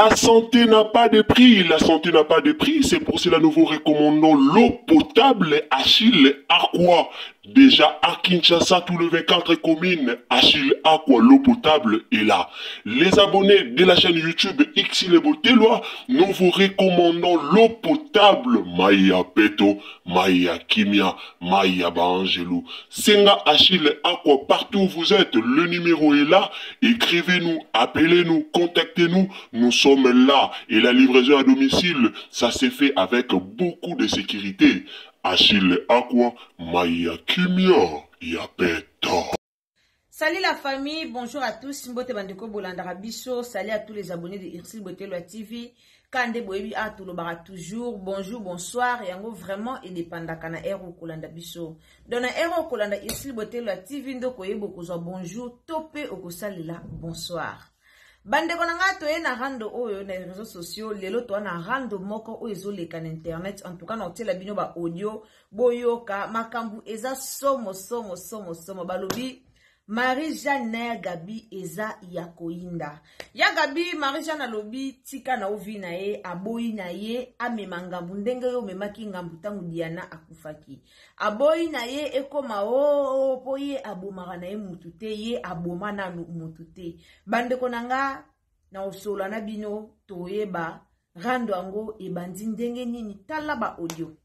La santé n'a pas de prix, la santé n'a pas de prix, c'est pour cela nous vous recommandons l'eau potable Achille Aqua. Déjà à Kinshasa, tous les 24 communes, Achille Aqua, l'eau potable est là. Les abonnés de la chaîne YouTube Xile Boteloi, nous vous recommandons l'eau potable Maya Peto, Maya Kimia, Maya Baangelou. Senga Achille Aqua, partout où vous êtes, le numéro est là. Écrivez-nous, appelez-nous, contactez-nous. Nous sommes là. Et la livraison à domicile, ça s'est fait avec beaucoup de sécurité. Achille Aqua, Maya Kimia, Yapeta. Salut la famille, bonjour à tous. Mbote bandeko bolandaka biso. Salut à tous les abonnés de Ursule Botelwa TV. Kande boyebi a tolobaka toujours bonjour, bonsoir. Yango vraiment edépendaka na heure okolanda biso. Donc na heure okolanda Ursule Botelwa TV nde okoyeba okozwa bonjour to pe okosalela bonsoir. Bandeko na ngai toye na rando oyo na réseaux sociaux lelo toa na rando moko oyo ezoleka na internet. En tout cas na otiela bino ba audio boyoka makambo eza somo somo somo somo. Balobi Marie-Jeanne na ya Gabi eza ya koyinda. Ya Gabi, Marie-Jeanne alobi tika na ovi na ye, aboyi na ye, amema ngambu ndenge yo omemaki ngambu ntango Diana akufaki. Aboyi na ye ekoma o po ye abomaka na ye mutu te, ye aboma nanu mutu te. Bandeko na nga na osola na bino toyeba rando yango ebandi ndenge nini. Tala ba audio.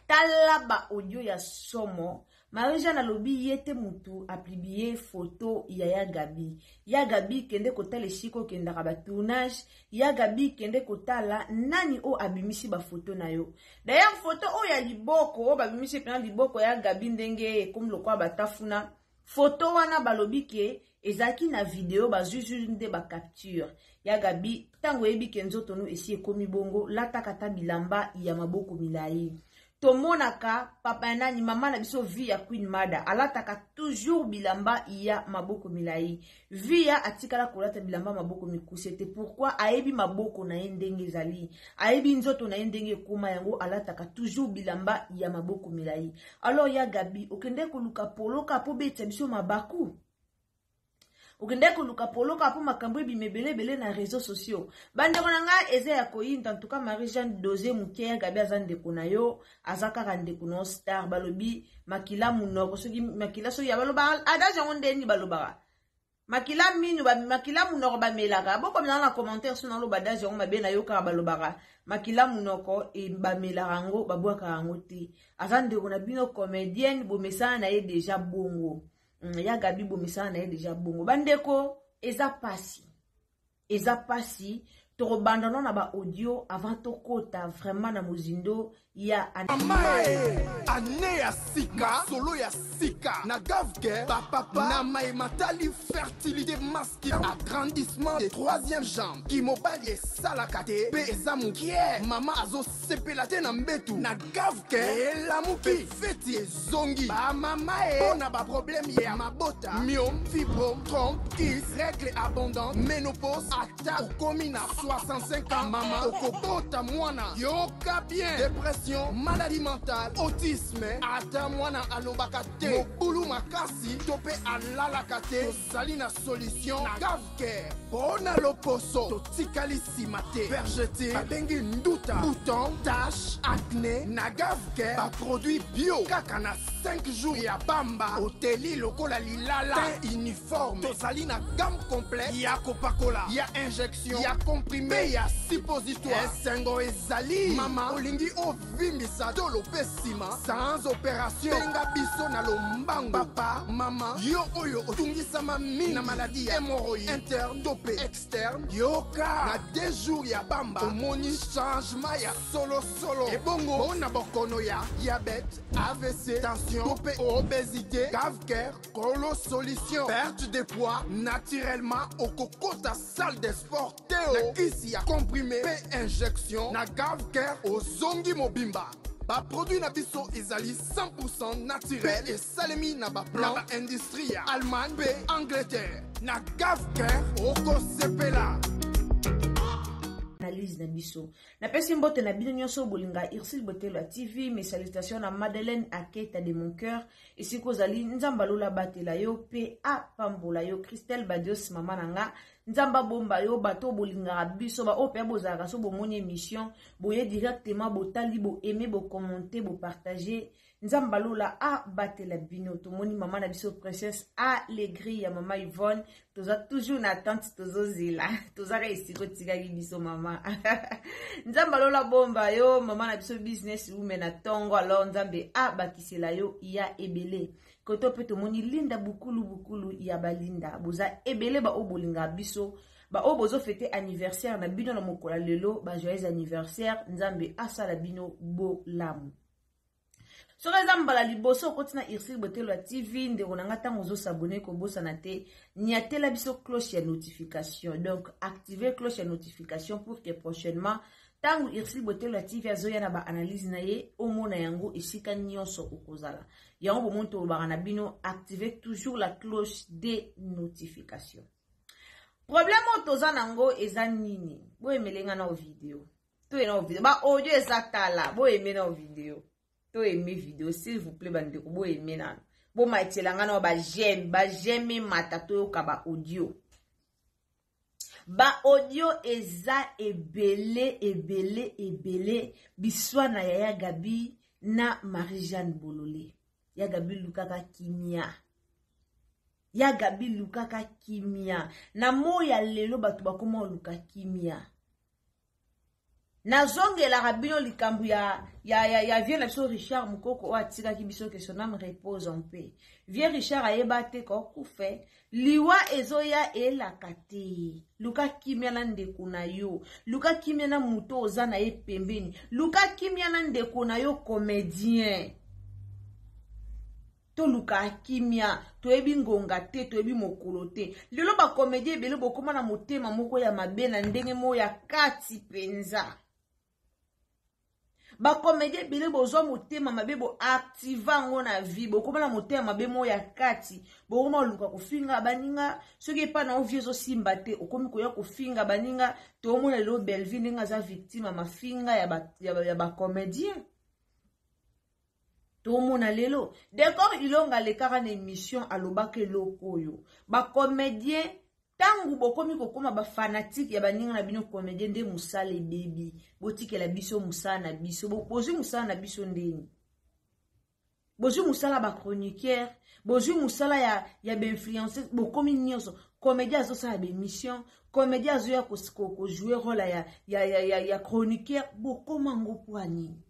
Tala ba audio ya somo. Marie-Jeanne alobi ye te mutu a publier photo ya ya Gabi. Ya Gabi kende kotala esika okendaka ba tournage. Ya Gabi kende kotala nani oyo abimisi ba photo na yo. D'ailleurs photo oyo ya liboko oyo babimisi pena liboko ya Gabi ndenge ekomi lokola batafuna. Photo wana balobi ke ezalaki na video bazwi zwi nde ba capture. Ya Gabi tango oyebi ke nzoto no esi ekomi bongo lataka ata bilamba ya maboko milayi. Tomonaka papa ya nani mama na biso Via Queen Mada alataka toujours bilamba ya maboko milayi. Via atikala kolata bilamba maboko mikuse te. Pourquoi? Ayebi maboko na ye ndenge ezali, ayebi nzoto na ye ndenge ekoma, yango alataka toujours bilamba ya maboko milayi. Alors ya Gabi okende koluka poloka po betisa biso mabaku. Okende koluka poloka po makambo ebima ebele ebele na réseaux sociaux. Bandeko na ngai eza ya koyinda. En tout cas Marie-Jeanne dose moke ya Gabi aza ndeko na yo, aza kaka ndeko na yo star. Balobi makila munoko soki makila soki ya balobaka adage yango ndeni balobaka makila minu ba, makila munoko bamelaka. Bokomela na commentaire so naloba adage yango mabe na yo kaka balobaka makila munoko e bamelaka yango babwakaka yango te. Aza ndeko na bino comédienne, bomesana na ye deja bongo. Ya Gabi bomesana na ye deja bongo. Bandeko eza pasi. Eza pasi. Tokobanda no na ba audio avant tokota vraiment na mozindo ya année ya sika, solo ya sika na Gavke, ba papa na mai matali fertilité masculine, agrandissement de troisième jambe, kimobali esalaka te pe eza mokie, mama azosepela te na mbetu na Gavke elamuki feti ezongi ba mama e pona ba problème ya mabota, myome, fibrome, trompe, kyste, règle abondante, ménopause, ata okomi na 65 ans mama okobota mwana, yoka bien, dépression, maladie mentale, autisme, ata mwana alobaka te, mobulu makasi to pe alalaka te, tozali na solution na Gavke pona loposo totikali nsima te, vergeture babengi nduta, bouton, tache, acné, na Gavke ba produit bio kaka na 5 jours ya bamba oteli lokola lilala, teint uniforme, tozali na gamme complète ya kopakola, ya injection, ya comprimé, ya suppositoire. Esengo ezali mama olingi ovimbisa tolo pe nsima sans opération, benga biso na lombango. Papa mama yo oyo otungisama mingi na maladie ya hémorroïde interne to pe externe, yoka na 2 jours ya bamba omoni changement ya solo solo. Ebongo mpona bokono ya diabète, AVC, tension to pe obésité, Gavcare kolo solution, perte de poids naturellement, okokota salle de sport teo na kisi ya comprimé pe injection na Gavcare ozongi mobimba. Ba produit na biso ezali 100% naturel pe esalemi na ba plan na ba industrie ya Allemagne pe Angleterre. Na Gavcare okosepela. Analyse na biso. Napesi mbote na bino nyonso bolinga Ursule Botelwa TV, mes salutations na Madeleine Aketa de mon cœur. Esika ozali Nzambe alola batela yo pe apambola yo. Christelle Badios mama na nga. Nzambe abomba yo, bato oyo bolingaka biso, baoyo mpe bozalaka so bomoni émission, boye directement, botali, bo aimer, bo commenter, bo partager. Nzambe alola abatela bino. Tomoni mama na biso Princesse Allegri ya mama Yvonne, toza toujours na attente, tozozela, tozaka esika otikaki biso mama. Nzambe alola bomba yo mama na biso business woman na tongo, alors Nzambe abakisela yo ya ebele. Koto mpe tomoni Linda Bukulu Bukulu ya balinda, boza ebele ba oyo bolingaka biso, ba oyo bozofete anniversaire na bino na mokolo ya lelo, ba joyeux anniversaire, Nzambe asala bino bolamu. Soki eza mbala liboso okoti na Ursule Botelo ya TV, ndeko na nga, ntango ozosabone kobosana te niatela biso cloche ya notification, donc activer cloche ya notification pour que prochainement ntango Ursule Botelo ya TV azoya na baanalyse na ye, omona yango esika nyonso okozala. Yango bomoni tolobaka na bino, activer toujours la cloche de notification. Problème oyo toza nango eza nini? Boyemele nga na video, toye na video, ba audio eza tala, boyeme na video, toyeme video s'il vous plaît bandeko, boyeme nano, bomatiela nga na ba j'aime, ba j'aime mata, toyoka ba audio. Ba audio eza ebele ebele ebele, biswa na yaya Gabi na Marie-Jeanne Bolole. Ya Gabi lukaka kimia, ya Gabi lukaka kimia. Na moya lelo bato bakoma oluka kimia. Nazongelaka bino likambo ya vieux na biso Richard Mukoko oyo atikaki biso, que son âme repose en paix. Vieux Richard ayeba te kokufe, liwa ezoya elaka te. Luka kimia na ndeko na yo, luka kimia na moto oza na ye pembeni, luka kimia na ndeko na yo comédien. Toluka kimia, toyebi ngonga te, toyebi mokolo te. Lelo bacomédien ebele bokóma na motema moko ya mabe na ndenge moko ya kati mpenza. Bacomédien ebele bozwa motema mabe, boactiva yango na vie, bokóma na motema mabe moko ya kati, bokóma koluka kofinga baninga. Soki epai na yo vie ezosimba te, okomi koya kofinga baninga. Toomona lelo Bellevue ndenge aza victime ya mafinga ya bacomédien. Tomona lelo Decor Ilonga alekaka na émission, alobaka eloko oyo: bacomédien, ntango bokomi kokóma bafanatike ya baninga na bino comédien, nde mosala ebebi. Botikela biso mosala na biso. Bozwi mosala na biso ndeni? Bozwi mosala bachroniqueur, bozwi mosala ya bainfluenceuse, bokomi nyonso. Comédien azosala baémission, comédien azoya kojouer rôle ya chroniqueur. Bokóma ngo mpo nini?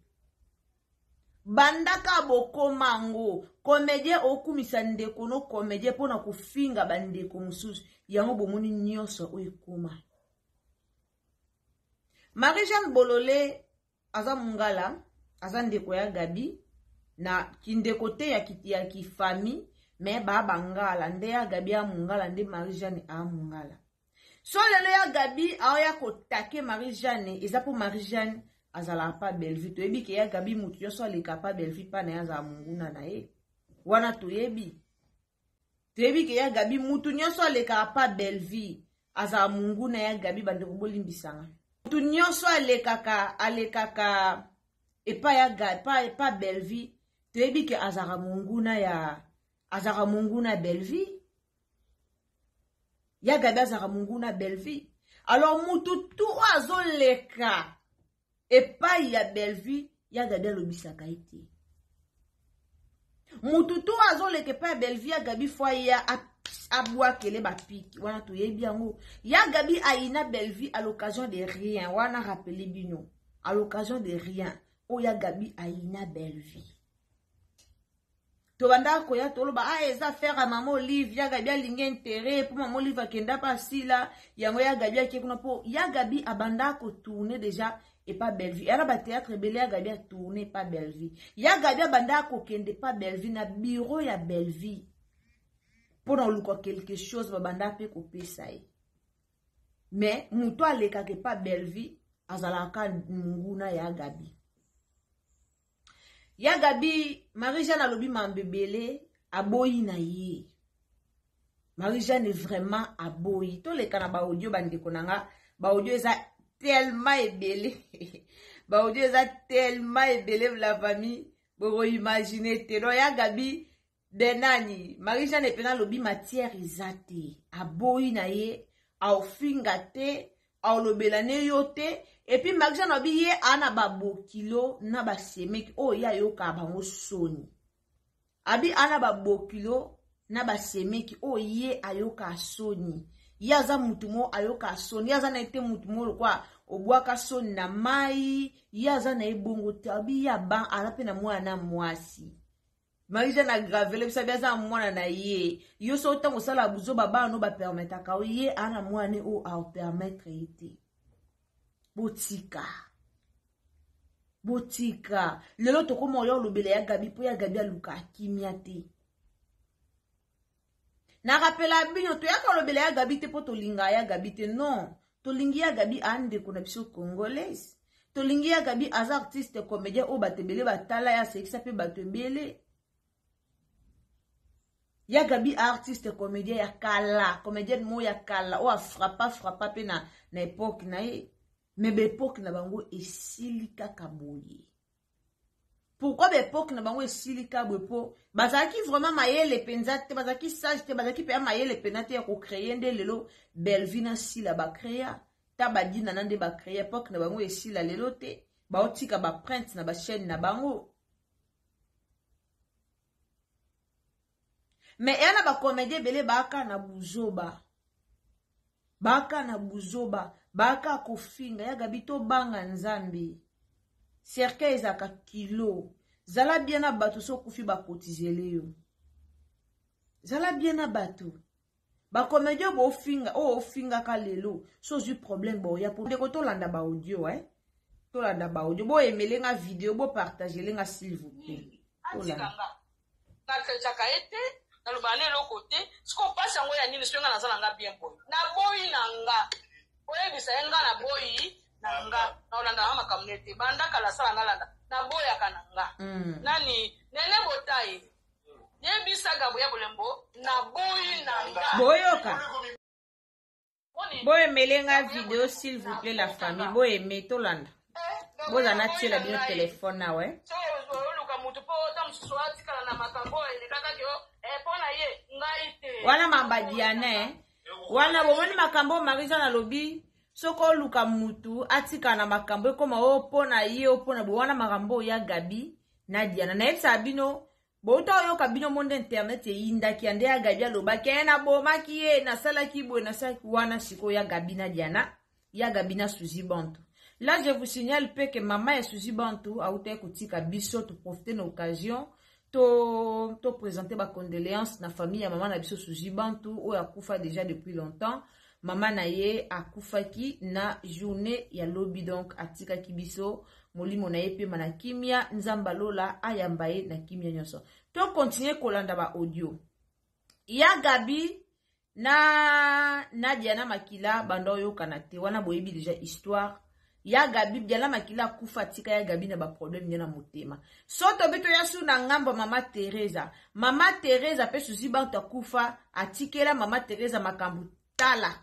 Bandaka bokóma yango comédien okumisa ndeko no comédien mpona kofinga bandeko mosusu. Yango bomoni nyonso oyo ekóma. Marie-Jeanne Bolole aza mongala, aza ndeko ya Gabi na kindeko te ya kifamille, me baa bangala nde. Ya Gabi ya mongala nde Marie-Jeanne aa mongala. So lelo ya Gabi aoya kotake Marie-Jeanne, eza mpo Marie-Jeanne azalaka pa Bellevue. Toyebi ke ya Gabi, motu nyonso aleka pa Bellevue mpa na ye azala monguna na ye. Wana toyebi, toyebi ke ya Gabi, mutu nyonso alekaka pa Bellevue azala monguna ya Gabi. Bandeko, bolimbisanga, mutu nyonso alekaka epai ya pa Bellevue, toyebi ke azalaka monguna ya Bellevue. Ya Gabi azalaka monguna ya Bellevue. Alors mutu tu oyo azoleka epai ya Bellevue, ya Gabi alobisaka ye te. Mutu tu oyo azoleka epai ya Bellevue, ya Gabi fo aya abwakele bapiki. Wana toyebi yango. Ya Gabi aina Bellevue à l'occasion de rien. Wana rappele bino, à l'occasion de rien oyo ya Gabi aina Bellevue. Tobandaka koya toloba: ah, eza affaire ya mama Olive. Ya Gabi alingi intérêt mpo mama Olive akenda mpe asila yango. Ya Gabi ake kuna mpo ya Gabi abandaka kotourner déjà epa Bellevue, eya na bathéâtre ebele. Ya Gabi atourne epa Bellevue, ya Gabi abandaka kokende epa Bellevue, na bureau ya Bellevue, mpona koluka quelque chose babandaka mpe kopesa ye. Mais moto alekaka epa Bellevue azalaka monguna ya Gabi. Ya Gabi, Marie Jeanne alobi mambo ebele, aboyi na ye. Marie Jeanne vraiment aboyi. Toleka na baaudio, bandeko na nga, baaudio eza tellement ebele, baaudio eza tellement ebele, la famille, bokoimagine te. Donc ya Gabi de nani, Marie Jeanne epena alobi matière eza te, aboyi na ye. Aofinga te, aolobela ne yo te. Et puis Marie Jeanne alobi ye aa na babokilo na basemeki oyo ye ayokaka bango soni. Abi aa na babokilo na basemeki oyo ye ayokaka soni. Ye aza mutu moko ayokaka soni, ye aza na ye te mutu moko lokola obwaka soni na mai, ye aza na ye bongo te. Abi ye aba aza mpe na mwana na mwasi. Marie Jeanne agravele biso abi aza mwana na ye. Yo so ntango osala buzoba bana no bapermetaka yo, ye aa na mwana ne oyo aopermettre ye te. Botika, botika. Lelo tokoma oya olobela ya Gabi mpo ya Gabi aluka kimia te. Na rapela bino toyaka olobela ya Gabi te mpo tolinga ya Gabi te, non. Tolingi ya Gabi a ndeko na biso congolaise. Tolingi ya Gabi aza artiste comédien oyo bato ebele batala ye, asekisa mpe bato ebele. Ya Gabi artiste comédien ya kala, comédienne moko ya kala oyo afrappa frappa mpe na époque na ye. Mais ba époque na bango esili kaka boye. Pourquoi ba époque na bango esili kaka boye? Po bazalaki vraiment mayele mpenza te, bazalaki sage te, bazalaki mpenza mayele mpenza te ya kocréer nde lelo Bellevue na Sila bacréa, ta badina na nde bacréa. Époque na bango esila lelo te, baotika ba printe na ba chaîne na bango. Mais eya na bacomédien ebele baaka na buzoba, baaka na buzoba, baaka kofinga. Ya Gabi, tobanga Nzambe. Cercueil ezalaka kilo. Zala bien na bato, so okufi bakotizele yo. Zala bien na bato. Bacomédien bofinga, oyo ofingaka lelo, so ozwi problème boya po ndeko. Tolanda ba audio, eh? Tolanda ba audio, boyemele nga video, bopartagele nga s'il vous plaît. Tolanda. Natraitaka ye te, nalobaka na eloko te. Sikoyo mpasi yango ya nini? Soki nga naza na nga bien boye, naboyi na nga oyebisa ye nga naboyi na nga naolanda na makambo ne te. Banda kala asala nga landa, naboyaka na nga. Nani nene botai yebisa Gabriel Bolembo naboyi na nga. Boyoka, boyemele nga video s'il vous plaît, la famille. Boyeme, tolanda. Boza natiela bino telefone awa, eh? Oluka motu mpo ta mosusu atikala na makambo oyo elekakaki mpo na ye, ngai te. Wana mamba Diana, eh? Wana bomoni makambo oyo Marie Jeanne alobi, soki oluka mutu atikala na makambo ekóma oyo mpo na ye, oyo mpo na boye. Wana makambo oyo ya Gabi na Diana nayebisaka bino, bouta oyoka bino mo nde internet eyindaki ya nde ya Gabi alobaki ye nabomaki ye, nasalaki boye, nasalaki wana. Sikoyo ya Gabi na Diana, ya Gabi na Suzi Bantu. Là, je vous signale mpe ke mama ya Suzi Bantu autaki kotika biso. Toprofite na occasion to to présenter bacondoléance na famille ya mama na biso Suzi Bantu oyo akufa déjà depuis longtemps. Mama na ye akufaki na journée ya lobi, donc atikaki biso. Molimo na ye pema na kimia, Nzambe alola ayamba ye na kimia nyonso. Tokontinue kolanda ba audio ya Gabi na Diana Makila. Banda oyokana te wana, boyebi déjà histoire ya Gabi. Diana Makila akufa, atika ya Gabi na baproblème nde na motema. So tobi toya su na ngambo ya mama Teresa. Mama Teresa mpe Suzi Bantu akufa, atikela mama Teresa makambo. Tala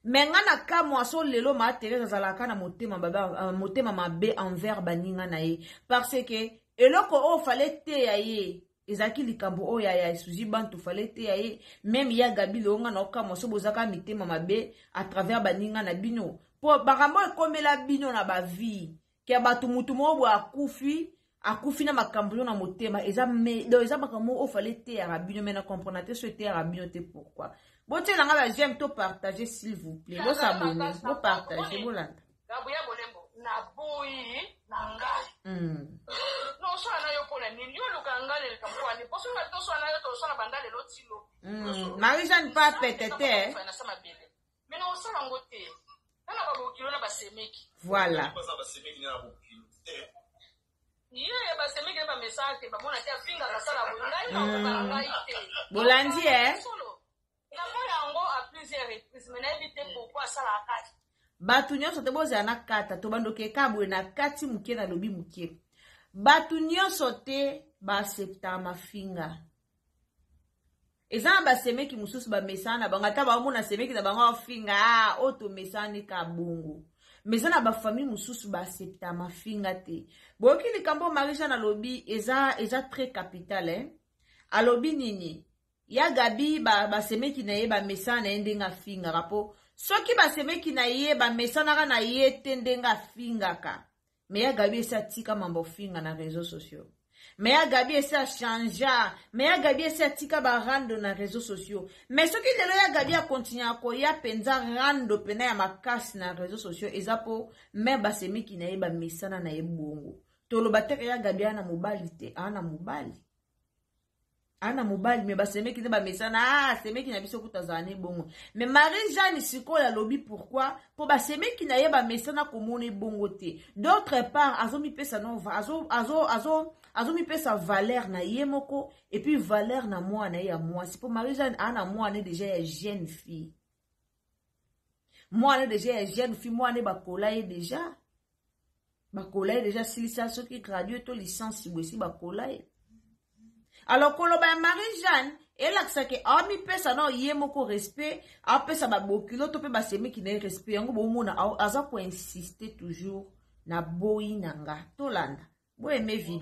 me nga na kamwa so lelo mama Teresa azalaka na motema mabe, motema mabe envers baninga na ye, parce que eloko oyo fale teya ye ezalaki likambo oyo ya Suzi Bantu, fale teya ye même ya Gabi. Lelo nga na okamwa so bozaka mitema mabe à travers baninga na bino, mpo makambo ekomela bino na bavie ke bato mutu moko boye akufi, akufi na makambo yo na motema. Eza donc eza makambo oyo fale eteyaka bino, me na comprendre te so eteyaka bino te. Pourquoi? Botiela nga ba j'aime, to partage s'il vous plaît, bosabone, bopartage, bolanda. Gabriel Bolembo naboyi na ngai. Nosala na yo mpona nini? Yo oluka ngai na likambo wani mpo soki tosala na yo, tosala banda lelo tilo. Marie Jeanne pa petete. Nasa mabele me na osala yango te, na babokilo na basemeki. Voilà. Ye basemeki na bamesana te, bamona te, afingaka, asala boye, ngai naokoka na ngai te. Bolandi, eh? Namona yango à plusieurs reprises, mais nayebi te pourquoi asalaka kati. Bato nyonso te bozala na kata to bandoki eka boye na kati moke. Nalobi moke, bato nyonso te baacceptaka mafinga. Eza na basemeki mosusu bamesana na bango, ata baomona semeki na bango afinga, ah, oyo tomesani ka bongo. Mais eza na bafamille mosusu baacceptaka mafinga te. Boyoki likambo Marie Jeanne alobi, eza très capital, eh? Alobi nini? Ya Gabi ba basemeki na ye bamesana na ye ndenge afingaka po soki basemeki na ye bamesanaka na ye te ndenge afingaka me ya Gabi esi atika mambo ofinga na réseaux sociaux me ya Gabi esi achangea me ya Gabi esi atika barando na réseaux sociaux me soki lelo ya Gabi akontinua koya mpenza rando mpena ya makasi na réseaux sociaux eza po me basemeki na ye bamesana na ye bongo toloba teke ya Gabi ana mobali te ana mobali ana mobali me basemeki nde bamesana ah semeki na biso kuta azala ne bongo me marie jeanne sikoyo alobi pourquoi mpo basemeki na ye bamesana komona ebongo te d'autre part azomipesa no azomipesa azo, azo, azo valeur na ye moko epuis valeur na mwana ye ya mwasi mpo marie jeanne ana mwana deja ya jeune fille mwana deja ya jeune fille mwana bakola ye deja bakola ye deja asilisa soki gradue to licence boye esi bakola ye alors koloba ya marie jeanne elakisa ke amipesa na ye moko respect apesa babokilo to mpe basemeki na ye respect yango bomona aza koinsiste toujours na boyi na nga tolanda boyeme video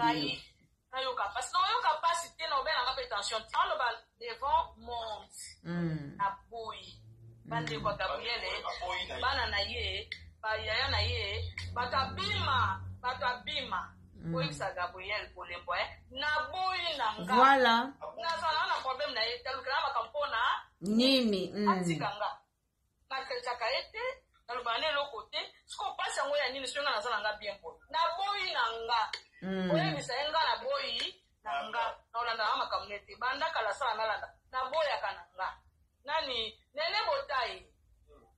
nayoka mpasi nayoka mpasi te na obelanga mpe tension te aloba devant monde mm. naboyi bandeko ya gabriele bana na ye bayaya na ye bato abima bato abima mm. oyebisa gabriel bolembo e naboyi na nga voilà. nazala na problème na ye talukela makambo mpona nini mm. atika nga natraitaka ye te nalobaka na eloko te sikoyo mpasi yango ya nini soki nga naza na nga bien boye naboyi na nga mm. oyebisa ye nga naboyi na nga naolandaka makambo ne te banda kala sala nalanda naboyaka na nga nani nene botayi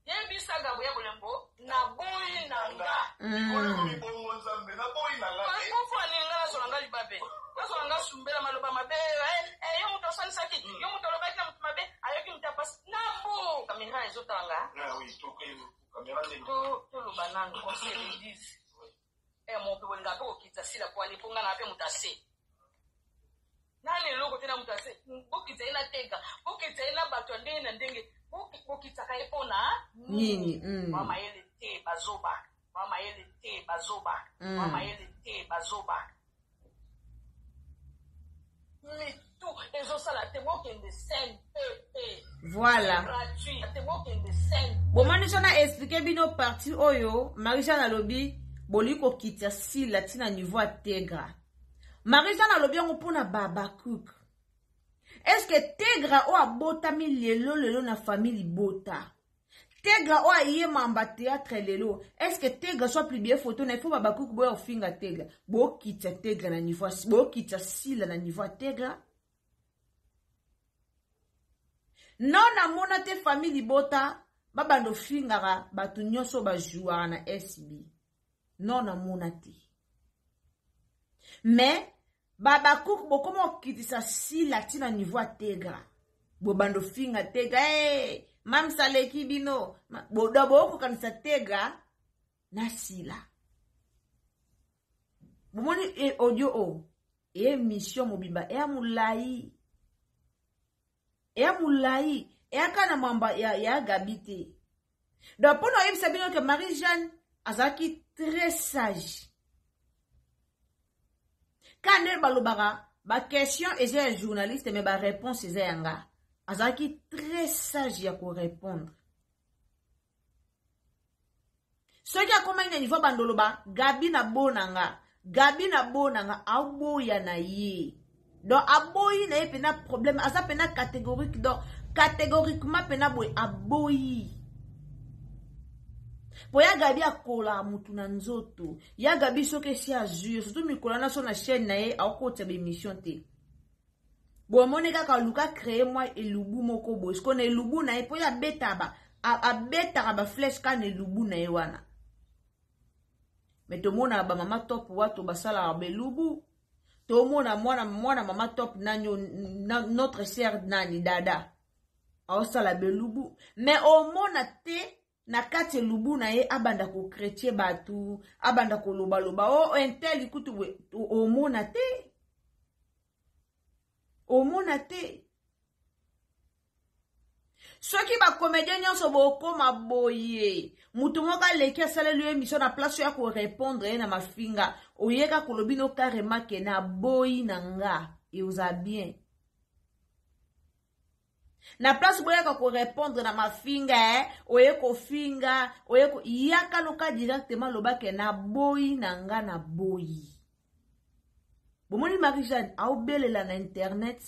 yebisa gabriel bolembo naboyi na nga mm. kufa ninga nazwala nga libabe nazwala nga sumbela maloba mabe eh, eh, yo moto asalisaki mm. yo moto alobaki na moto mabe ayoki moto apasi nabo kamera ezotanga ah toloba nanu conseil l'église eh, mope bolinga mpe kokitisa sila poani mpo nga na mpe moto ase nani eloko te na moto ase bokitisa ye na tega bokitisa ye na bato ya ndenge na ndenge bokitsaka ye mpo na nini mm. ba mayele te bazoba ba mayele te bazoba mm. ba mayele te bazoba mitu ezosala te bokende cnpp voilà gratuit te bokende cnpp bomoni so na explike bino parti oyo marie jeanne alobi bolingi kokitisa sila ntina niveau ya tegra marie jeanne alobi yango mpona babakuk estce tegra oyo abotami lelo lelo na famille libota tegra oyo aye mamba théâtre lelo est ce que tegra so apublie photo na ifo babakuku boya kofinga tegra bokitisa tegra na niveau bokitisa sila na niveau ya tegra non namona te famille libota babanda ofingaka bato nyonso bajouaka na sb non namona te mais babakuk bokoma okitisa sila ti na niveau ya tegra bobanda ofinga tegra hey, eh, mamsa aleki bino boda bokokanisa tegra na sila bomoni e, audio o emission mobimba eya molai eya molai eyaka na mwamba ya, ya gabi te donc mpo na oyebisa bino ke marie jeanne azalaki très sage ka nde balobaka baquestion eza ya journaliste mais baréponse eza ya nga azalaki très sage ya korépondre soki akomaki na niveau bando oloba gabi na bo na nga gabi na bo na nga aboya na ye donc aboyi na ye mpena problème aza mpena catégorique donc catégoriquement mpena boye aboyi mpo ya gabi akolaka motu na nzoto ya gabi soki esi azwi surtout mikolo wana so na chaîne na ye akokotisa baémission te bomoni kaka aluka créer mwa elubu moko boye sikoyo na elubu na ye mpo ye abetaka abetaka baflèche kaka na elubu na ye wana me tomonaka bamama top wato basalaka belubu tomona mwana mwana mama top nani na, notre sœur nani dada aosala belubu me omona te na kati elubu na ye abanda kokretie bato abanda kolobaloba o oh, intel kutu omona te omona te soki bakomedien nyonso bokoma boye moto moko aleki asaleli yo emission na place oyo ya korepondre ye na mafinga oyeka kolobi no carrément ke naboyi na nga eoza bien. Na place boyaka ko répondre na mafinga eh, oye kofinga, oye ko yaka loka directement loba ke na boyi na nga na boyi. Bomoni Marie-Jeanne aobelela na internet,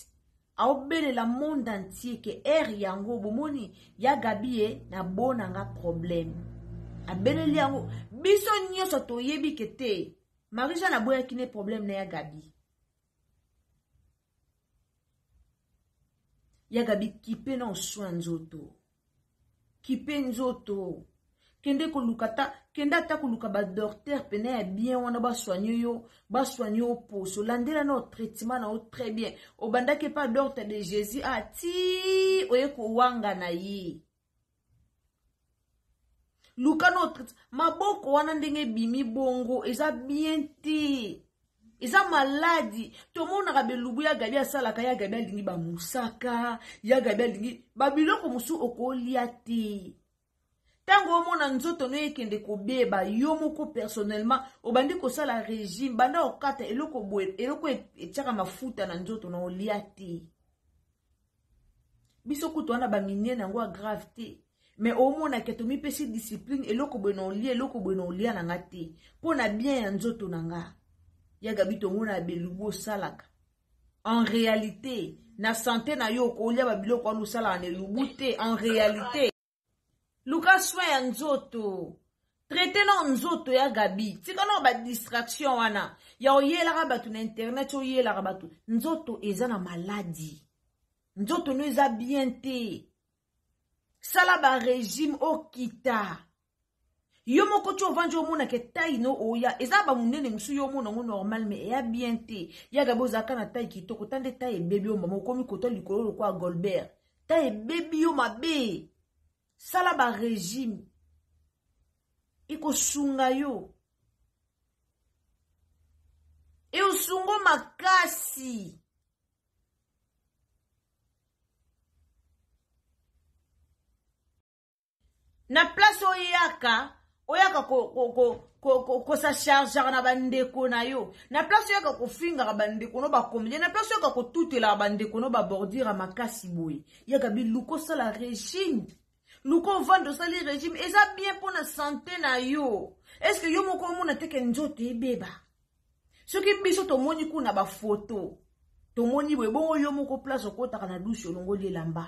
aobelela monde entier ke air yango bomoni ya Gabi ye na bo na nga problème. Abeleli yango biso nyonso toyebi ke te Marie-Jeanne aboyaki ne problème na ya Gabi. Ya Gabi kipe na soin nzoto. Kipe nzoto. Kende koluka ta kende ata koluka ba docteur pene ya bien wana ba soigner yo, ba soigner yo poso, landela na traitement na yo très bien. Obandaki pa docteur de Jésus ah ti oye kowanga na ye. Luka no maboko wana ndenge ebimi bongo eza bien te. Eza maladi. Tomonaka belubu ya Gabi asalaka, ya Gabi alingi ba musaka, ya Gabi alingi ba biloko mosusu okolia te. Tango omona nzoto no ekende kobeba, yo moko personnellement obandi kosala régime, banda okata eloko boye, eloko etiaka mafuta na nzoto na olia te. Biso kutu wana ba minene yango ya grave te. Mais omona ke tomipesi discipline, eloko boye na olia, eloko boye na olia na nga te. Mpo na bien ya nzoto na nga. Ya Gabi tomona belubu osalaka. En réalité, na santé na yo okolia ba biloko wana osalaka na elubu te. En réalité, luka soin ya nzoto. Traite na nzoto ya Gabi. Tika na ba distraction wana. Ya oyelaka bato na internet, oyelaka bato. Nzoto eza na maladie. Nzoto no eza bien te. Sala ba régime okita. Yo moko ti ovandi omona ke taille no oya eza ba munene musu yo omona ngo normal mais eya bien te. Ya Gabi ozalaka na taille kitoko tande taille ebebi yo mama okomi kota likolo lokola Goldberg. Taille ebebi yo mabe. Sala ba régime. Ekosunga yo. Ekosungo makasi. Na place oyaka, oyaka ko ko ko ko ko ko sa chargeaka na bandeko na yo. Na place oyaka kofingaka bandeko no ba comédien, na place oyaka kotutelaka bandeko no ba bordure ya makasi boye. Yaka biluko sala régime. Luko ovanda osali régime eza bien pona santé na yo. Est-ce que yo moko omona te ke nzoto ebeba? Soki biso tomoni kuna ba photo, tomoni boye bongo yo moko place okotaka na douche olongoli elamba.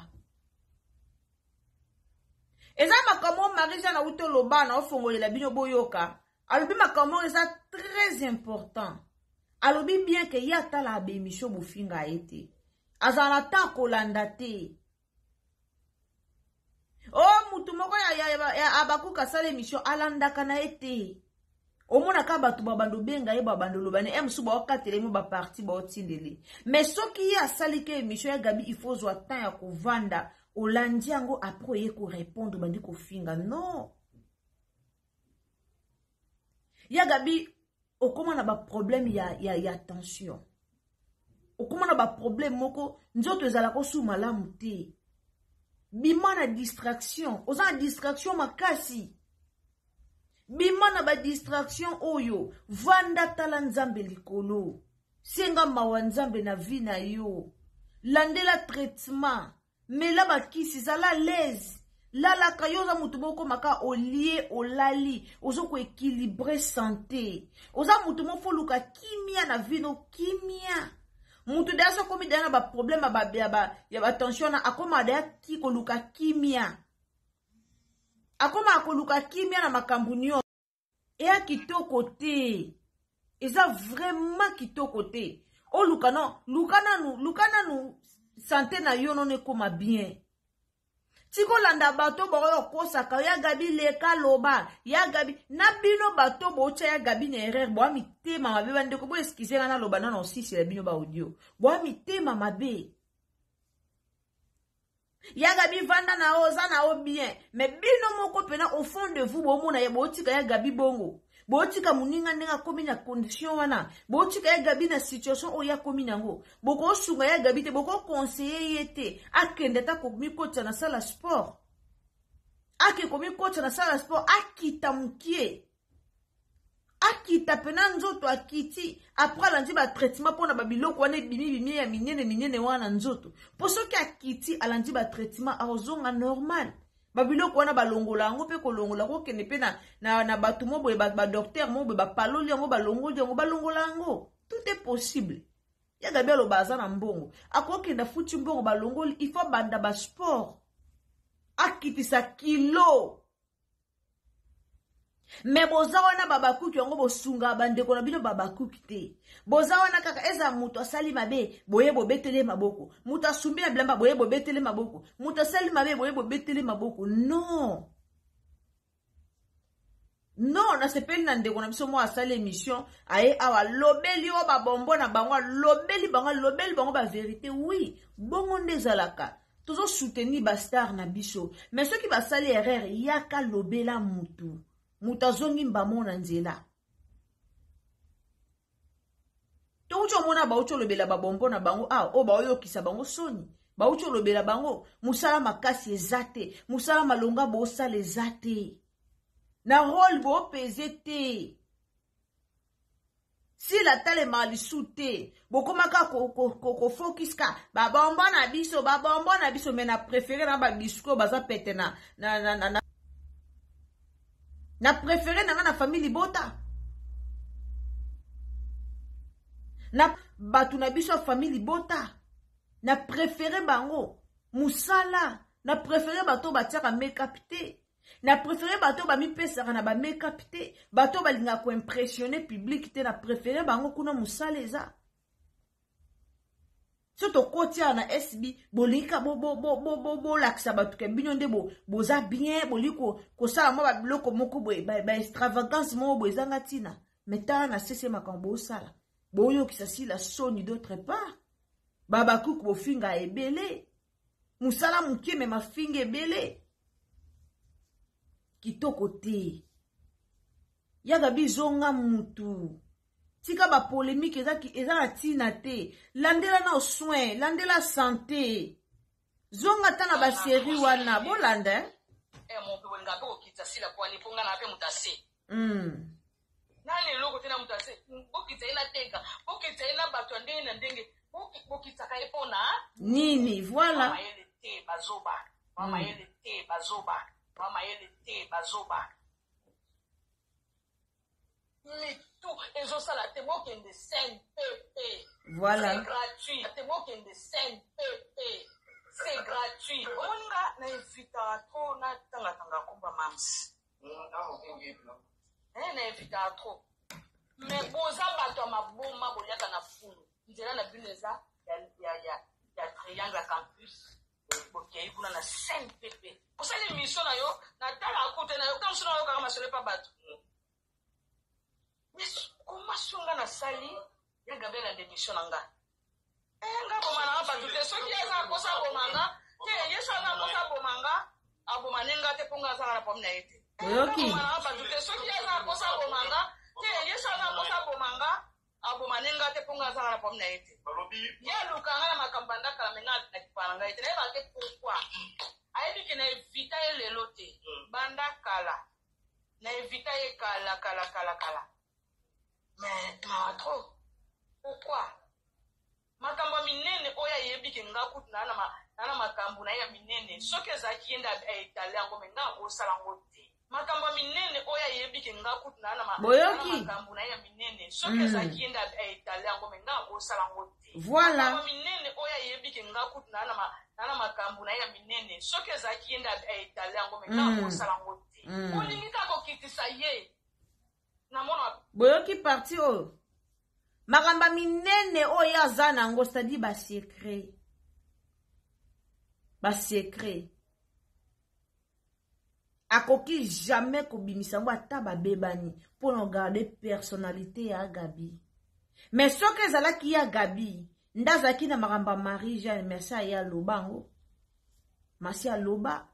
Eza makambo Marie-Jeanne auti oloba na ofongolela bino boyoka. Alobi makambo eza très important. Alobi bien ke ye atala ba émission bofinga ye te. Azala na temps kolanda te. Oh mutu moko ya ya ya Abakuka asala émission alandaka na ye te. Omonaka bato babando benga ye babando loba ne mosusu baokatela ye mo ba parti baotindele. Mais soki ye asali ke émission ya Gabi il faut zwa temps ya kovanda olandi yango après oye ko répondre bandi kofinga non. Ya Gabi okoma na ba problème ya ya ya tension. Okoma na ba problème moko nzoto ezalaka osu malamu te. Bima na distraction, oza na distraction makasi. Bima na ba distraction oyo, vanda tala Nzambe likolo. Senga mawa Nzambe na vie na yo. Landela traitement, mela bakisi, zala à l'aise. Lalaka yo oza mutu moko maka olie olali, ozo ko équilibrer santé. Oza mutu moko luka kimia na vie no kimia. Mutu deja soki akomi deja na ba problème ya ba tension na akoma deja ki koluka kimia. Akoma koluka kimia na makambo nyonso. Eya kitoko te. Eza vraiment kitoko te. Oluka no, luka nanu, luka nanu santé na yo nono ekoma bien. Tikolanda bato baoyo okosaka ya Gabi leka loba ya Gabi na bino bato botia ya Gabi na erreur boa mitema mabe bandeko bo excuse nga naloba nano osisela bino ba audio boa mitema mabe. Ya Gabi vanda na yo oza na yo bien mais bino moko pena au fond de vous bomona ya botika ya Gabi bongo botika muninga ndenge akomi na condition wana botika ya Gabi na situation oyo akomi nango bokosunga ya Gabi te boko conseiller ye te akende ata komikotisa na sala sport ake komikotisa na sala sport akita mukie. Akita pena nzoto akiti après alandi ba traitement mpona ba biloko wana ebimi bimi ya minene minene wana nzoto mpo soki akiti alandi ba traitement akozonga normal babiloko wana balongola yango mpe kolongola kokende mpe na, na, na bato mo boye badocteur mo boye bapaloli yango balongoli yango balongola yango tout est possible ya gabi aloba aza na mbongo akokende afuti mbongo balongoli il faut banda basport akitisa kilo me boza wana babakuki yango bosungaka bandeko na bino babakuki te boza wana kaka eza moto asali mabe boye bobetele maboko moto asumbi na bilamba boye bobetele maboko moto asali mabe boye bobetele maboko non non nasepeli na ndeko na biso moko asali émission aye awa alobeli oyo babombo na bango alobeli bango alobeli bango baverité oui bongo nde ezalaka tozo soutenir ba star na biso mais soki basali erreur yaka lobela mutu mutu azongi mbamo na nzela touti omona bauti olobela babombo na bango awa oyo baoyokisa bango soni bauti olobela bango mosala makasi eza te mosala malonga bosala eza te na role bopeze te sila atalemaka lisu te bokomaka kofokis ka babombo na biso babombo na biso me na préféré na babiscuit oyo baza pete na, na, na, na, na, na préféré na nga na famille libota na bato na biso ya famille libota na préféré bango mosala na préféré bato oyo batiaka make-up te Na prefere bato oyo bamipesaka na ba make up te, bato oyo balingaka ko impressionner public te, na prefere bango kuna mosala eza. So tokoti awa na SB, bolingi ka bolakisa bato ke bino nde boza bien, bolingi kosala mwa babiloko moko boye, ba extravagance moko boye ezanga ntina. Mais tala na sese makambo bosala. Boyokisa sila soni d'autre part. Babakuku bofinga ebele. Musala mukie me mafinga ebele. Kitoko te. Ya Gabi zonga mutu. Tika ba polemique eza eza na tina te. Landela na soin, landela santé. Zonga ata na ba série wana, bolanda hein. Eh mon pe bolinga pe kokitisa sila poani po nga na pe moto ase. Nani eloko te na moto ase bokitisa ye na teka bokitisa ye na bato ya ndenge na ndenge bokitsaka ye mpo na nini voilà mayele te bazoba ba mayele te bazoba ba mayele te bazoba mitu ezosala te bokende cnpp voilà c'est gratuit te bokende cnpp c'est gratuit omoni nga na evitaka trop natangatanga komba mams Eh, na evitaka trop mais boza bato ya maboma boliaka na fulu nzela na bino eza ya, ya, ya, ya triangle ya campus bokei kuna na cnpp osali emission na yo natalaka kuta na yo ka mosu nayokaka masolo epa bato mais koma so nga nasali ya gabriel na demission na nga eh, nga boma nanga bato te soki aza akosa aboma nga te ye so aza akosa aboma nga aboma ne nga te mpo nga azanga na problème na ye te eh, oyoki boma nanga bato te soki aza akosa aboma nga te ye so aza akosa aboma nga aboma ne nga te mpo nga azanga na problème na ye te ye aluka nga na makambo banda kala me nga nakipana na ngai te nayebaka te pourquoi ayebi ke na evita ye lelo te banda kala na evita ye kala kala kala kala mais mawa trop pourquoi makambo ya minene oyo ayebi ke nga kutu naa na makambo na ye ya minene soki ezalaki ye nde aetale yango me nga akosala yango te makambo ya minene oyo ayebi ke nga kutu naa na makambo na ye ya minene soki ezalaki ye nde aetale yango me nga akosala yango te voilà makambo ya minene oyo ayebi ke nga kutu naa na makambo na ye ya minene soki ezalaki ye nde aetale yango me nga akosala yango te olingi kaka kokitisa ye Boyoki parti oyo makambo ya minene oyo ye aza na yango c'est-à-dire ba secret ba secret akoki jamais kobimisa yango ata babebani mpo na garde personnalité ya Gabi mais soki ezalaki ya Gabi nde azalaki na makambo ya Marie Jeanne merci aye aloba yango masi aloba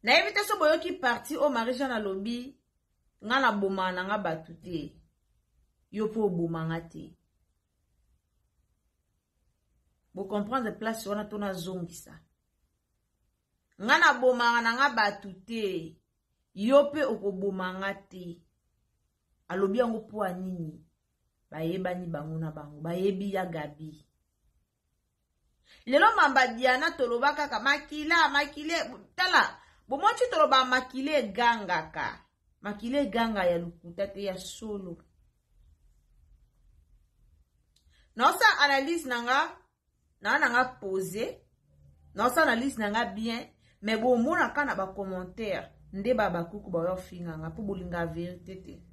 Nayebi te so boyoki parti oyo Marie Jeanne alobi nga na bomaka na nga bato te yo mpe oboma nga te bo comprendre place wana to nazongisa nga na bomaka na nga bato te. Yo mpe okoboma nga te. Alobi yango mpo ya nini? Bayebani bango na bango, bayebi ya Gabi. Lelo mamba Diana toloba kaka makila makile, tala bomoti toloba makila egangaka, makila eganga ya lokuta te, ya solo. Naosala analyse na nga, naa na nga pose, naosala analyse na nga bien, mais bomonaka na ba commentaire nde ba bakuku baoya kofinga nga mpo bolinga verite te.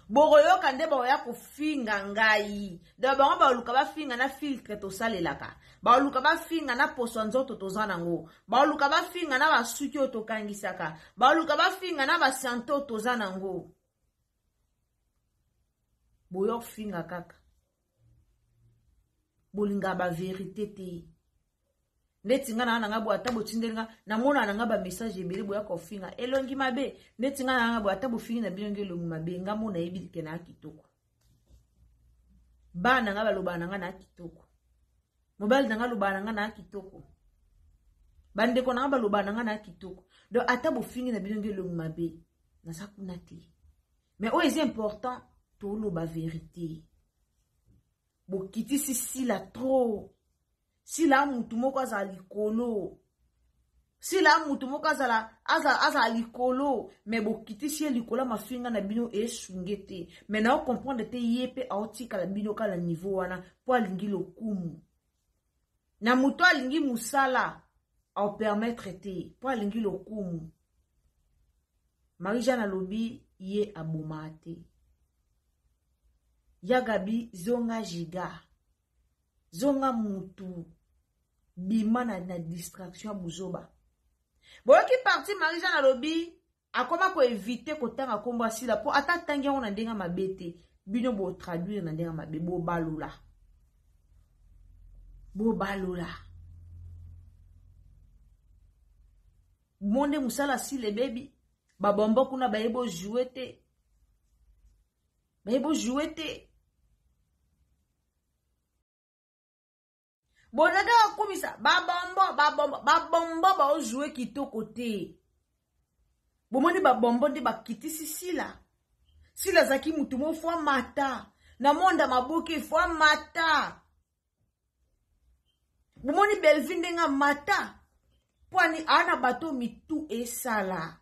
Bokoyoka nde baoya kofinga ngai. Donc bango baluka bafinga na filtre tosalelaka, baluka bafinga na poso ya nzoto toza nango, baluka bafinga na basuki oyo tokangisaka, baluka bafinga na basante oyo toza nango. Boya kofinga kaka, bolinga ba verite te. Ndeti nga na nga bo ata botindeli nga, namona na nga ba message ebele boya kofinga elongi mabe. Ndeti nga na nga bo ata bofingi na bino nge elongi mabe, nga mona yebi ke na kitoko. Bana nga baloba na nga na kitoko, mobali na nga aloba na nga na kitoko, bandeko na nga baloba na nga na kitoko. Donc ata bofingi na bino nge elongi mabe, naza kuna te. Mais oyo eza important, toloba verite. Bokitisi sila trop. Sila mutu moko azala likolo. Sila mutu moko azala azala azala likolo, mais bokitisi ye likolo mafinga na bino esunge te. Mais na comprendre te ye pe aotikala bino kala niveau wana po alingi lokumu. Na mutu alingi musala ao permettre te po alingi lokumu. Marie-Jeanne alobi ye aboma te. Ya Gabi zonga giga. Zonga mutu. Bima na, na distraction ya buzoba. Boyoki parti Marie-Jeanne alobi akoma ko éviter kotanga kombo asila po ata tangi yango na ndenge mabe te. Bino bo traduire na ndenge mabe, bo balola. Bo balola. Monde musala sile baby. Ba bombo kuna ba yebo jouer te. Ba yebo jouer te. Bozaka kokumisa babombo babombo babombo baojoue kitoko te. Bomoni babombo nde bakitisi sila. Sila azalaki mutu moko fo amata na monde ya maboke, fo amata. Bomoni Bellevue ndenge amata po ani ana bato mitu esala,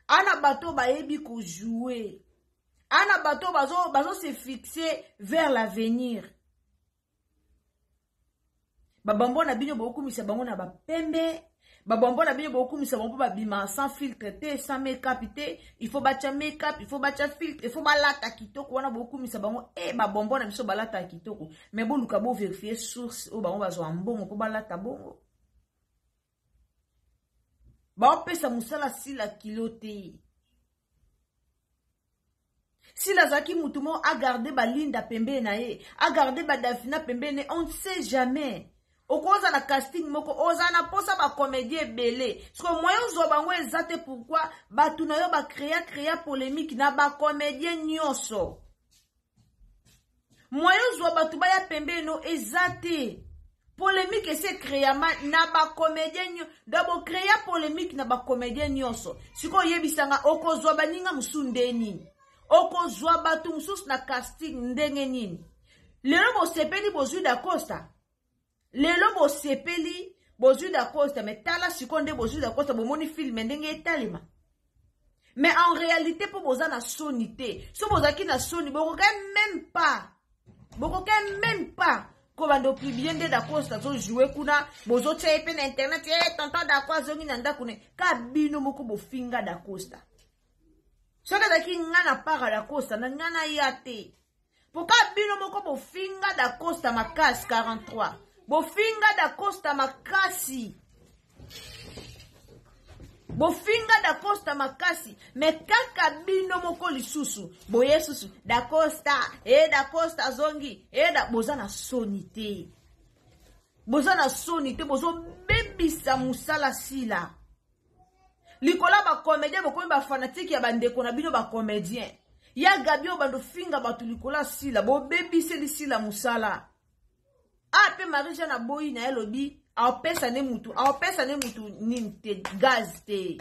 ana bato bayebi kojoue, ana bato bazo, bazo se fixer vers l'avenir. Babombo na bino bokumisa bango na bapembe, babombo na bino bokumisa bango po babima sans filtre te, sans make-up te. Il faut batia make-up, il faut batia filtre, il faut balata kitoko. Wana bokumisa bango, eh babombo na biso balata kitoko. Mais boluka bo vérifier source oyo bango bazwa mbongo po balata bongo. Baopesa mosala sila kilo te. Sila azalaki mutu moko a garder ba Linda pembeni na ye, a garder ba Davina pembeni na ye, on ne sait jamais. Okoza na casting moko, oza na posa ba comédien ebele. Siko moyen ozwa bango eza te, pourquoi batu na yo ba créa créa polémique na ba comédien nyonso. Moyen ozwa batu baya pembeni no eza te. Polémique ese créama na ba comédien nyo, d'abord créa polémique na ba comédien nyonso. Siko oyebisanga okozwa baninga mosusu nde nini? Okozwa batu mosusu na casting ndenge nini? Lelo bosepeli bozwi da Costa. Lelo bosepeli bozwi da Costa, mais tala siko nde bozwi da Costa, bomoni film ndenge etalema. Mais en réalité po boza na soni te. So bozaki na soni, bokoka même pas. Bokoka même pas kobanda opublie nde da Costa azo jouer kuna, bozotia ye pe na internet, eh, tonton da Costa azongi na ndako ne. Ka bino moko bofinga da Costa. Soki azalaki nga na part da Costa, na nga na ya te. Poka bino moko bofinga da Costa makasi 43. Bofinga da Costa makasi. Bofinga da Costa makasi, mais kaka bino moko lisusu boye susu da Costa, eh da Costa azongi, eh da boza na soni te. Boza na soni te, bozo bebisa musala sila. Likola ba comédien bokomi ba fanatique ya bandeko na bino ba comédien. Ya Gabi oyo bando finga bato likola sila, bobebiseli sila musala. Ah pe Marie-Jeanne aboyi na ye lobi Aopesa nde mutu, aopesa nde mutu nini te, gaz te.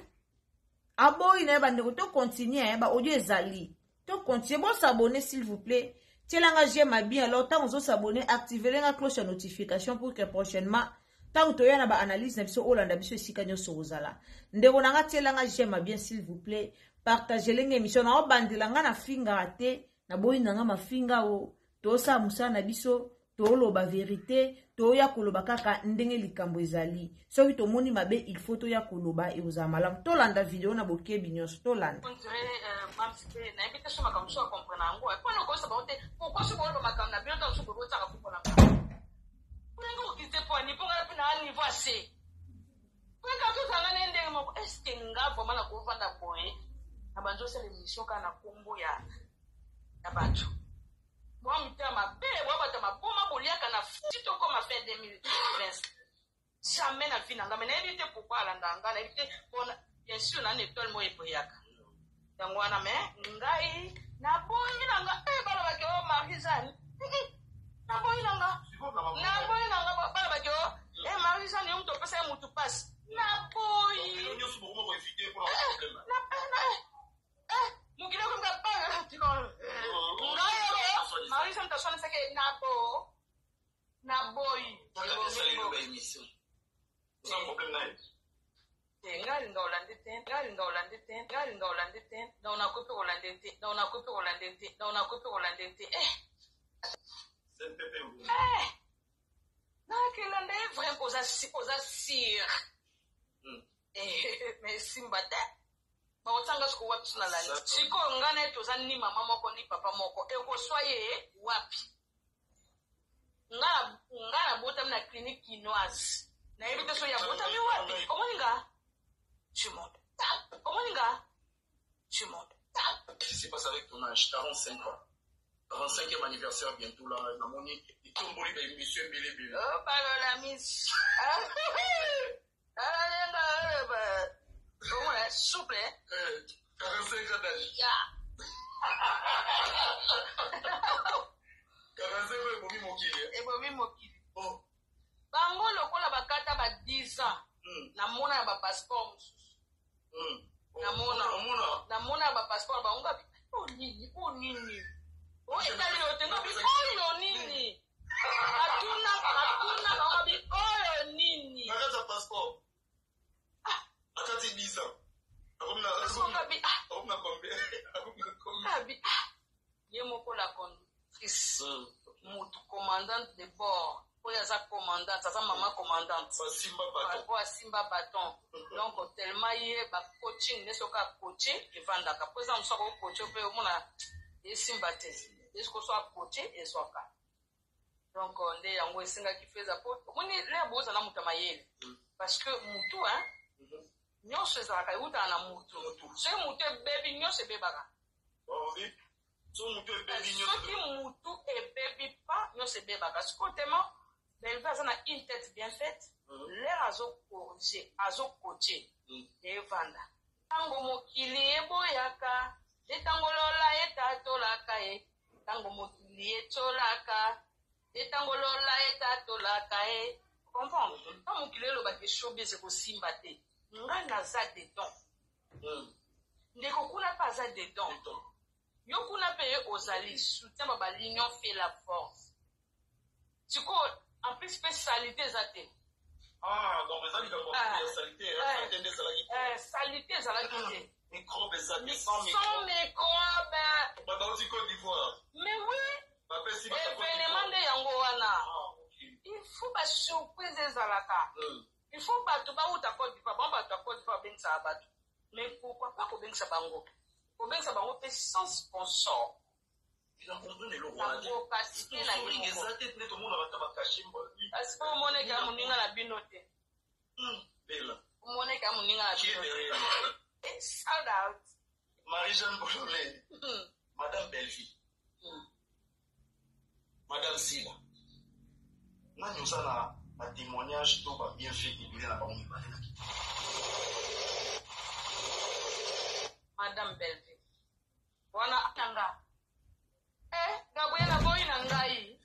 Aboyi na ye. Bandeko, to continue, ba audio ezali, to continue. Bos'abonner, s'il vous plaît. Tielanga j'aime bien. Alors, ntango ozos'abonner, activelenga cloche ya notification pour que prochainement, ntango toya na baanalyse na biso, olanda biso esika nyonso kozala. Ndeko na nga, tielanga j'aime bien, s'il vous plaît. Partage lenge émission na obandela nga. Na fingaka te, naboyi na nga mafinga. O tosala mosala na biso, toloba vérité, toya koloba kaka ndenge likambo ezali. Soki tomoni mabe, il faut toya koloba. Ekozala malamu tolanda video na bokebi nyonso, tolanda. Nayebi te so makambo mosusu acomprendre yango mpona okoyesa bango te. Pourquoi so boloba makambo na bino, ntango so bobotiaka kombo na nga, ndenge okite poni mpo ngai mpe na niveau ase mpenga tozanga ne ndenge moko. Est-ce nga vraiment nakovanda boye na banzi osala émission kaka na kombo ya bato? Bwa motema mabe, bwa bato maboma, boliaka na futi. Tokoma fin 2020, jamais na vie na nga. Me nayebi te pourquoi alanda nga, nayebi te. Mpona bien sûr na na étoile moko eboyaka yango wana. Me ngai naboyi na nga. E balobaki o Marie Jeanne, naboyi na nga, naboyi na nga. Balobaki o e Marie Jeanne, yo moto opesa ye motu pasi. Naboyi. Mokili okomika ngai oyo Marie Jeanne taswanisaki nabo, naboyi. Te, ngai alinga olande te, ngai alinga olande te, ngai alinga olande te. Donc nakoki mpe kolande te, donc nakoki mpe kolande te, donc nakoki mpe kolande te. Eh, nakelanda ye vrai, oza sûr, mais simba te. Bakotianga siko wapi so nalandi sikoyo? Ngai na ye toza ni mama moko ni papa moko. Ekoswa ye wapi? Nga nabotami na clinique kinoise, nayebi te soki abotami wapi. Omoni nga, tu montes, omoni nga, tu montes. Qu'est-ce qui se passe avec ton âge, 45 ans, 45e anniversaire bientôt là, namoni etomboli ba émission ebele ebele. Oh, balola miso. Omona souple. 45 ans d'âge. Ya. 45 ans ebomi mokili. Ebomi mokili. Oh. Bango lokola bakata ba 10 ans. Namona na bapasseport mosusu. Namona. Omona. Namona na bapasseport bango ngabi o nini, o nini, o etali yo te. Ngabi oyo nini? Batuna, batuna bango ngabi oyo nini? Na kati ya passeport. Akati 10 ans. Akomi na So ngabi ah. Akomi na combien? Akomi na combien? Ngabi ah, ye moko la conductrice, motu commandante de bord oyo aza commandante, aza mama commandante. Basimba bato. Oyo asimba baton. Donc tellement ye bacoaching nde soki acoache, evandaka, po eza mosu akocoache mpe omona esimba te. Esiko so acoache, ezwaka. Donc nde yango esengaki feza, po omoni lere boza na moto ya mayele, parce que mutu hein, nyonso ezalaka eutaka na mutu. Soki mutu ebebi, nyonso ebebaka. Baobi. So mutu ebebi nyonso. Soki mutu ebebi pa, nyonso ebebaka. Sikoyo tellement Belve aza na une tête bien faite, lere azocorriger, azocoacher, evanda. Ntango mokili eboyaka nde ntango lola etatolaka ye. Ntango mokili etiolaka nde ntango lola etatolaka ye. Comprendre, ntango mokili elobaka showbiz ekosimba te, ngai naza dedans. Ndeko kuna mpe aza dedans, yo kuna mpe ozali soutien. Ba l'union fait la force. Sikoyo en plus mpe saleté eza te. Ah, donc eza likambo ya saleté, saleté nde ezalaki. Saleté ezalaki te. Microbe eza te, sans Sans microbe. Microbe. Babauti Côte d'Ivoire. Mais oui. Bapesi bato ya Côte événement d'Ivoire. Nde yango wana. Ah, ok. Il faut basurprise ezalaka. Il faut bato bauta Côte d'Ivoire. Bango bato ya Côte d'Ivoire babengisaka bato, mais pourquoi pas kobengisa bango, kobengisa bango mpe sans sponsor? Na comprendre eloko wana te. Na capacité na ye Sponsoring moko. eza te, nde tomona bato bakashe. Parce que omoneka moninga na bino te. Bella. Omoneka moninga na Qui est bino te. derrière? It's sold out. Marie-Jeanne Beaujolais, Madame Bellevie, Madame Sila. Nani oza na ba témoignage to ba bienfait ebele na bango mibale na kiti? Madame Bellevie wana nanga, eh, Gabriel aboyi na ngai.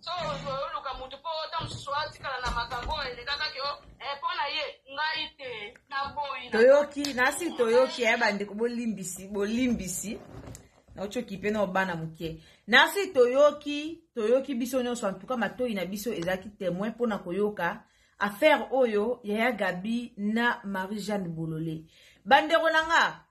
So oluka. motu mpo ta mosusu atikala na makambo oyo elekaka ke eh, mpo na ye ngai te naboyi. Toyoki nasi toyoki ya bandeko, bolimbisi, bolimbisi, nauti okipe na bana moke. Nasi toyoki, toyoki biso nyonso. Antuka matoi na biso ezalaki témoin mpona koyoka affaire oyo yaya Gabi na Marie Jeanne Bolole. Bandeko na nga,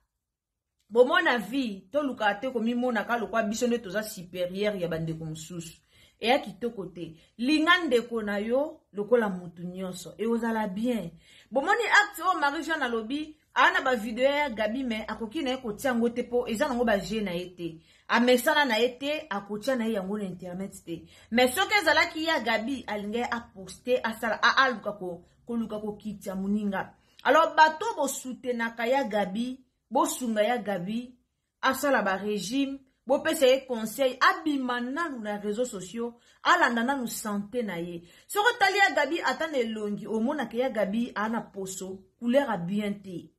bomona vie, tolukaka te komimonaka lokwa biso nde toza supérieur ya bandeko mosusu. Eya kitoko te. Linga ndeko na yo lokola mutu nyonso, ekozala bien. Bomoni acte oyo Marie Jeanne alobi aa na bavideo ya Gabi, me akoki na ye kotia yango te mpo eza nango baje na ye te, amesana na ye te, akotia na ye yango na internet te. Mais soki ezalaki ya Gabi, alingai aposte, asala, aluka koluka kokitia moninga. Alors bato bosutenaka ya Gabi, bosunga ya Gabi asala barégime, bopesa ye conseil, abima nanu na réseaux sociaux, alanda nanu santé na ye. Soki otali ya Gabi, ata na elongi omonaka ya Gabi aa na poso couleur ya bien te,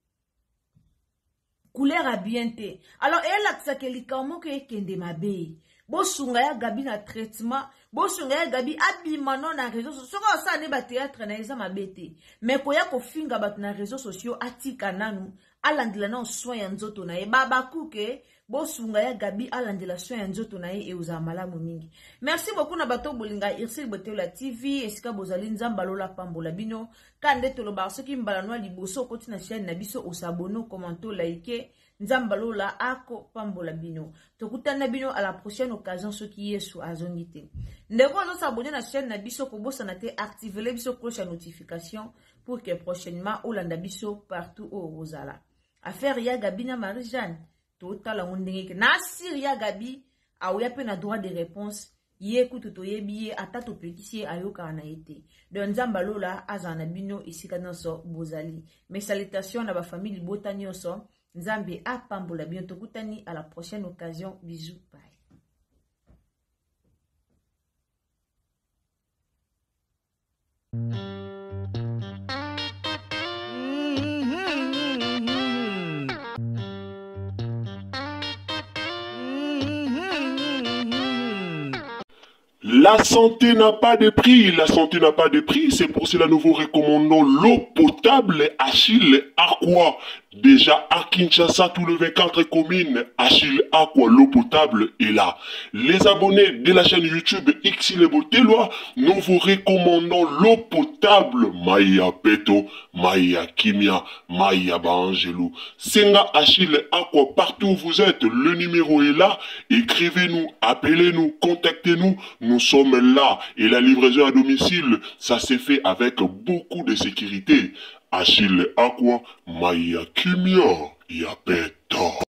couleur ya bien te. Alors eyelakisaka likambo moko ekende mabe. Bosunga ya Gabi na traitement, bosunga ya Gabi abima no na réseau. Soki asala nde bathéâtre na ye, eza mabe te, mais koya kofinga bato na réseaux sociaux, atika nanu, alandela nano soin ya nzoto na ye. Babakuke, bosunga ya Gabi alandela soin ya nzoto na ye, ekozala malamu mingi. Merci beaucoup na bato bolinga Ursile Boteola TV esika bozali. Nzambe alola pambola bino. Ka nde tolobaka, soki mbala no ya liboso okoti na chaîne na biso, os'abonner, ocommenter, olike. Nzambe alola akopambola bino. Tokutani na bino à la prochaine occasion, soki Yesu azongi te. Ndeko ozos'abonner na chaîne na biso, kobosana te activer biso cloche ya notification pour que prochainement olanda biso partout oyo ozala. Affaire ya Gabi na Marie Jeanne, totala yango ndenge ke na sire ya Gabi aoya mpe na droit de réponse. Ye kutu toyebi ye, ata topekisi ye, ayokaka na ye te. Donc Nzambe alola azala na bino esika nyonso bozali. Mes salutations na bafamille libota nyonso. Nzambe apambola bino. Tokutani à la prochaine occasion. Bisous, bye. La santé n'a pas de prix, la santé n'a pas de prix, c'est pour cela nous vous recommandons l'eau potable Achille Aqua. Déjà à Kinshasa, tout le 24 communes, Achille Aqua, l'eau potable est là. Les abonnés de la chaîne YouTube Xile Boteloi, nous vous recommandons l'eau potable Maya Peto, Maya Kimia, Maya Baangelou. Senga Achille Aqua, partout où vous êtes, le numéro est là. Écrivez-nous, appelez-nous, contactez-nous. Nous sommes là. Et la livraison à domicile, ça s'est fait avec beaucoup de sécurité. Achille Aqua, Maya Kimia, Yapeto.